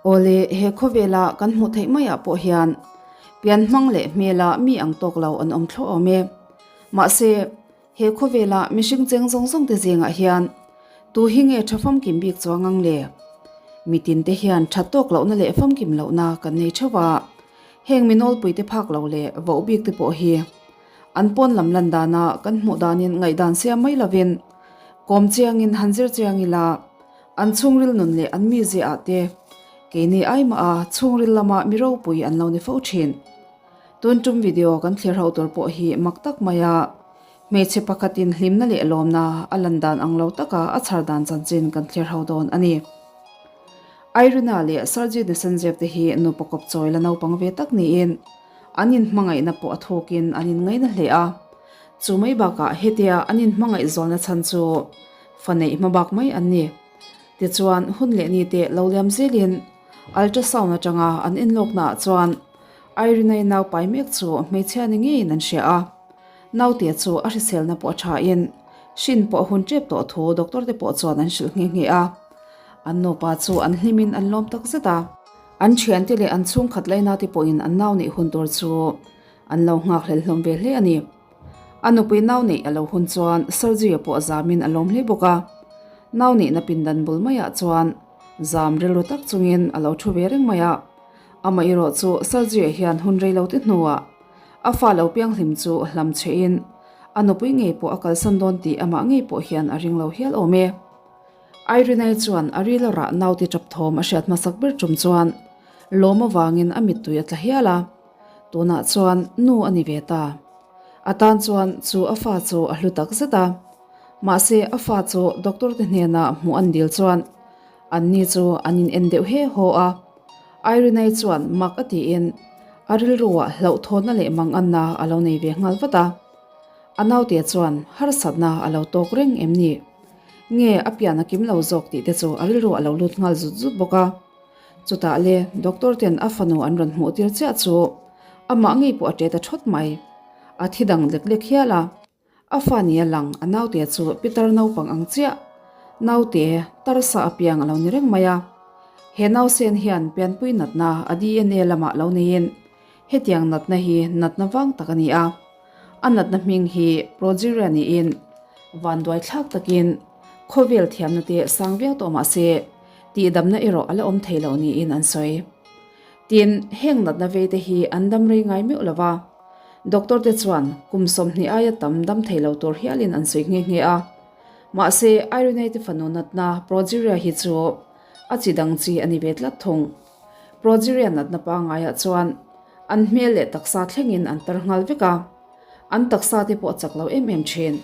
Awle, he khawvela kan hmuh theih maiah pawh hian pian hmang leh hmela mi ang tawk lo an awm thluah awm e. Mahse, he khawvela mihring cheng zawng zawng te zingah hian tu hi nge tha famkim bik chuang ang le? Mitin te hian that tawk lohna leh famkim lohna kan nei theuh a, heng mi nawlpui te phak lo leh voh bik te pawh hi an pawn lam lan dana kan hmuh danin ngaihdan siam mai lovin kawm chiangin han zir chiang ila, An chhungril nun leh an mizia ah te keini aimah a chhungril lama mi ropui an lo ni fo thin. Tun tum video kan thlir ho tur pawh hi mak tak mai a, hmeichhe pakhatin hlimna leh lawmna a lan dan ang lo taka a chhar dan chanchin kan thlir ho dawn a ni. Irina leh Sergei Nesenzev te hi nupa kawp chawi la naupang ve tak niin an inhmangaihna pawh a thukin an inngaina hle a. Chu mai bakah hetia an inhmangaih zawlna chhan chu Fa neih hma bak mai an ni. Tichuan, hun leh ni te lo liam zelin ultrasound atanga an enlawkna ah chuan Irene-i nau pai mek chu hmeichhia ni ngeiin an hria a. Naute chu a hriselna pawh a thain hrin pawh a hun tep tawh thu doctor te pawh chuan an hrilh nghe nghe a. An nupa chu an hlimin an lawm tak zet a. An thiante leh an chhungkhat laina te pawhin an nau neih hun tur chu an lo nghakhlel hlawm ve hle a ni. A nupui nau neih a lo hun chuan Sergio pawh zamin a lawm hle bawk a. Nau neihna pindan bul maiah chuan zam rilru tak chungin a lo thu ve reng mai a. Amaherawh chu Sergio hian hun rei lo te hnuah a fa lo pianghlim chu hlam chhein a nupui ngei pawh a kalsan dawn tih amah ngei pawh hian a ring lo hial awm e. Irene-i chuan a ril rah naute tap thawm a hriat hmasak ber tum chuan lawm avangin a mittui a tla hial a. Tunah chuan nu a ni ve ta. A tan chuan chu a fa chu a hlu tak zet a. Mahse a fa chu doctor te hnena hmuh an dil chuan an ni chu an in en deuh he haw a. Irene-i chuan mak a tiin a rilruah hlauhthawnna leh manganna a lo nei ve nghal vat a. A naute chuan harsatna a lo tawk reng em ni? Nge a pian a kim lo zawk tih te chu a rilru a lo lut nghal zut zut bawk a. Chutah le doctor ten a fanu an rawn hmuh tir chiah chu amah ngei pawh a ṭe ta ṭhawt mai. A thi dang lek lek hial a. A fa nia lang a naute chu pitar naupang ang chiah. Naute tarsa apiang a lo ni reng mai a. He nausen hian pianpui natna a DNA lamah lo neiin hetiang natna hi natna vang tak a ni a. A natna hming hi Progeria niin vanduai thlak takin khawvel thiamna te sang viau tawh mah se tihdamna erawh a la awm thei lo niin an sawi. Tin, heng natna vei te hi an dam rei ngai meuh lo va, doctor te chuan kum 20 aia tam dam thei lo tur hialin an sawi nghe nghe a. Mahse, Irene te fanu natna Progeria hi chu a chi dang chi a ni ve tlat thung. Progeria natna pangaiah chuan an hmel leh taksa thlengin an tar nghal vek a, an taksa te pawh a chak lo em em thin.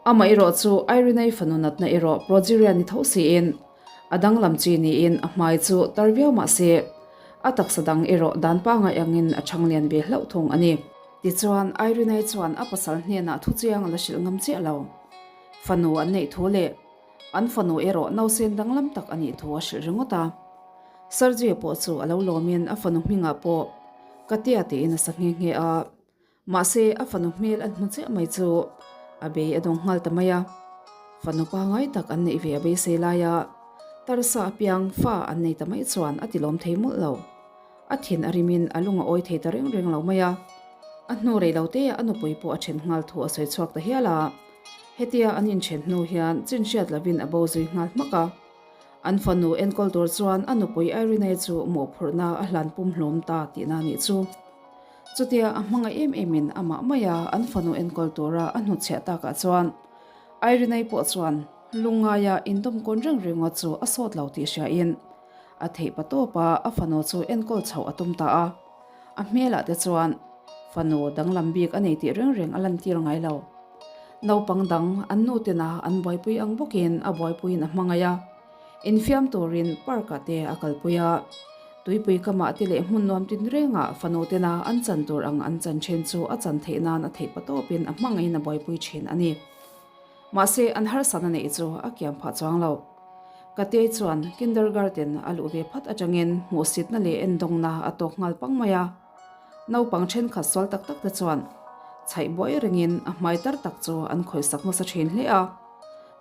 Amah erawh chu Irene-i fanu natna erawh Progeria ni tho siin a danglam chi niin a hmai chu tar viau mah se a taksa dang erawh dan pangai angin a chhang lian ve hlauh thung a ni. Tichuan, Irene-i chuan a pasal hnenah thuchiang a la hrilh ngam chiah lo. Fanu an neih thu leh an fanu erawh nausen danglam tak a nih thu a hrilh ringawt a. Sergio pawh chu a lo lawmin a fanu hmingah pawh Katia tiin a sa nghe nghe a. Mahse a fanu hmel an hmu chiah mai chu a bei a dawng nghal ta mai a. Fanu pangai tak an neih ve a beisei laia tarsa apiang fa an nei ta mai chuan a tilawm thei mawlh lo. A thin a rimin a lung a awi thei ta reng reng lo mai a. A hnu rei lo te a nupui pawh a then nghal thu a sawi chhuak ta hial a. Hetia an inthen hnu hian chin hriat lovin a bo zui nghal hmak a. An fanu enkawl tur chuan a nupui Irene chu mawhphurhna a hlan pum hlawm ta tihna a nih chu. Chutia a hmangaih em emin amah maia an fanu enkawl tura a hnutchhiah takah chuan Irene pawh chuan lungngaia indawmkawn reng ringawt chu a sawt lo tih hriain a theih pa tawpa a fanu chu enkawl chhoh a tum ta a. A hmelah te chuan fanu danglam bik a nei tih reng reng a lantir ngai lo. Naupang dang an nu tena an buaipui ang bawkin a buaipuiin a hmangaih a. Infiam turin park-ah te a kalpui a. Tuipui kamah te leh hmun nuam tin rengah fanu tena an chan tur ang an chan then chu a chan theih nan a theih pa tawpin a hmangaihin a buaipui thin a ni. Mahse an harsatna neih chu a kiam phah chuang lo. Katei chuan kindergarten a luh ve phat atangin hmuhsitna leh endawngna a tawk nghal pang mai a. Naupang thenkhat sual tak tak te chuan chhaih buai rengin a hmai tar tak chu an khawisak nasa thin hle a.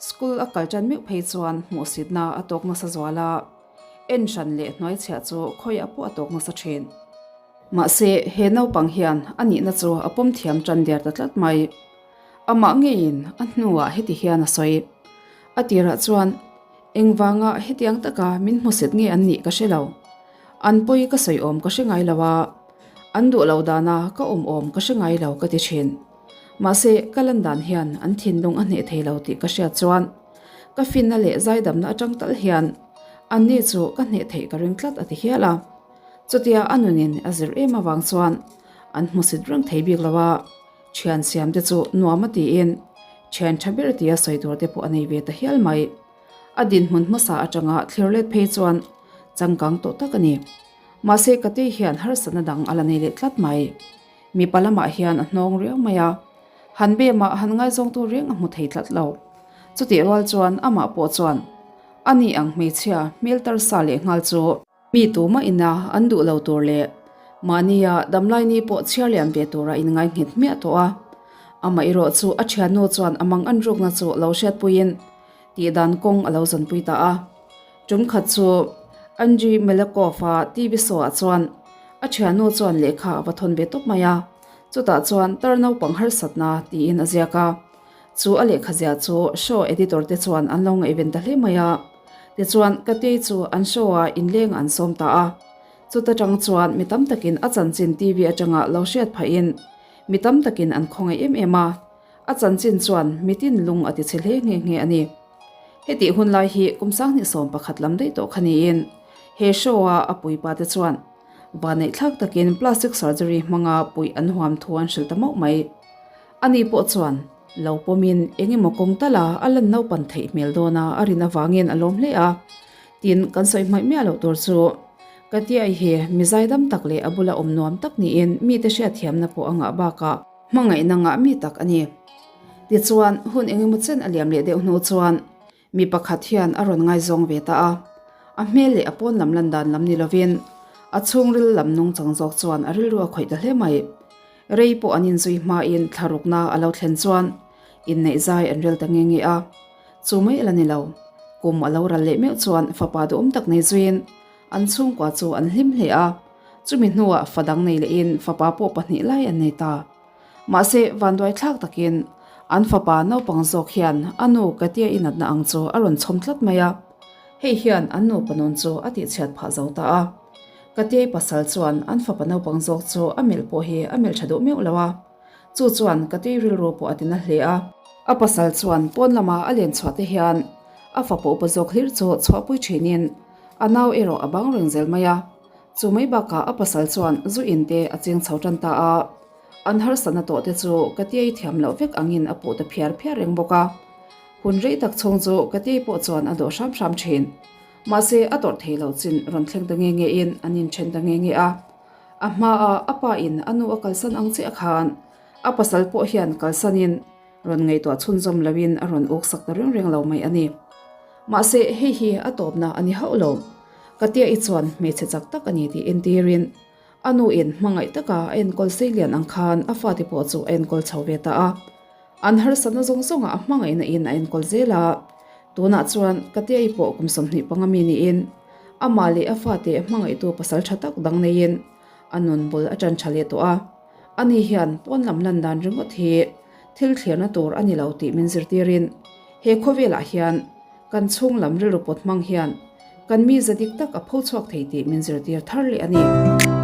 School a kal tan meuh phei chuan hmuhsitna a tawk nasa zual a. En hran leh hnuaichhiah chu khawiah pawh a tawk nasa thin. Mahse, he naupang hian a nihna chu a pawm thiam tan der ta tlat mai. Amah ngeiin a hnuah heti hian a sawi. A tirah chuan, Engvanga hetiang taka min hmusit nge an nih ka hre lo. An pawi ka sawi awm ka hre ngai lo a, an duh lo dana ka awm awm ka hre ngai lo ka ti thin. Mahse, ka lan dan hian an thinlung a hneh thei lo tih ka hriat chuan ka finna leh zaidamna atang tal hian anni chu ka hneh theih ka ring tlat a ti hial a. Chutia a nunin a zir em avang chuan an hmusit reng thei bik lo a, thian siam te chu nuam a tiin thian tha ber tia sawi tur te pawh a nei ve ta hial mai. A dinhmun hmasa atanga thlir let phei chuan changkang tawh tak a ni. Mahse Katei hian harsatna dang a la nei leh tlat mai. Mipa lamah hian a hnawng riau mai a, han bemah han ngaizawngtu reng a hmu thei tlat lo. Chutih rual chuan amah pawh chuan a ni ang hmeichhia hmel tarsa leh nghal chu mi tumah ina an duh lo tur leh mahnia damlai ni pawh chhiar lian ve tura inngai nghet hmiah tawh a. Amah erawh chu a thiannu chuan a mang an rukna chu lo hriatpuiin tihdan kawng a lo zawnpui ta a. Tum khat chu Andriy Melekov-a TV show-ah chuan a thiannu chuan lehkha a va thawn ve tawp mai a, chutah chuan tar naupang harsatna tiin a ziak a. Chu a lehkha ziah chu show editor te chuan an lo ngaihven ta hle mai a. Tichuan Katei chu an show-a inleng an sawm ta a. Chuta tang chuan mi tam takin a chanchin TV atanga lo hriat phahin mi tam takin an khawngaih em em a. A chanchin chuan mitin lung a tichhe hle nghe nghe a ni. Hetih hun lai hi kum 2011 lam daih tawh kha niin he show-a a puipa te chuan vanneihthlak takin plastic surgery hmanga puih an huam thu an hrilh ta mauh mai. Ani pawh chuan lo pawmin eng emaw kawng tala a lan naupan theih hmel dawna a rin avangin a lawm hle a. Tin, kan sawi hmaih miah loh tur chu Katia-i hi mi zaidam tak leh a bula awm nuam tak niin mite hriatthiamna pawh a ngah bakah, Hmangaihna ngah mi tak a ni. Tichuan, hun engemaw chen a liam leh deuh hnu chuan mi pakhat hian a rawn ngaizawng ve ta a. A hmel leh a pawn lam lan dan lam ni lovin a chhungril lam nungchang zawk chuan a rilru a khawih ta hle mai. Rei pawh an inzui hmain thlarukna a lo thlen chuan inneih zai an rel ta nge nge a. Chu mai a la ni lo. Kum a lo ral leh meuh chuan fapa duhawm tak nei zuiin An chhungkua chu an hlim hle a, chumi hnuah fa dang nei lehin fapa pawh pahnih lai an nei ta. Mahse, vanduai thlak takin an fapa naupang zawk hian a nu Katia i natna ang chu a rawn chhawm tlat mai a, hei hian an nupa nun chu a tihchhiat phah zo ta a. Katia i pasal chuan an fapa naupang zawk chu a melh pawh hi a melh tha duh meuh lo a, chu chuan Katia rilru pawh a tina hle a. A pasal chuan pawn lama a len chhuah te hian a fapa upa zawk hlir chu chhuahpui thinin A nau erawh a bang reng zel mai a, chu mai bakah a pasal chuan zu in te a ching chho tan ta a, an harsatna tawh te chu ka tiai thiam loh vek angin a puh ta phiar phiar reng bawk a. Hun rei tak chhung chu ka tiai pawh chuan a dawh hram hram thin. Mahse a tawrh thei loh chin rawn thleng ta nge nge in an inthen ta nge nge a. A hmaa a pa in a nu a kalsan ang chiah khan a pasal pawh hian kalsan in Rawn ngaihtuah chhunzawm loin a rawn uk sak ta reng reng lo mai a ni. Mahse, hei hi a tawpna a ni hauh lo. Katia-i chuan hmeichhe chak tak a ni tih entirin a nuin hmangaih taka a enkawl sei lian ang khan a fate pawh chu a enkawl chho ve ta a. An harsatna zawng zawngah a hmangaihna in a enkawl zel a. Tunah chuan Katia-i pawh kum 25 mi niin amah leh a fate hmangaihtu pasal tha tak dang neiin a nun bul a tan tha leh tawh a. Ani hian pawn lam lan dan ringawt hi thil thlirna tur a ni lo tih min zirtirin he khawvelah hian kan chhung lam rilru pawt hmang hian kan mize dik tak a pho chhuak thei tih min zirtir thar leh a ni.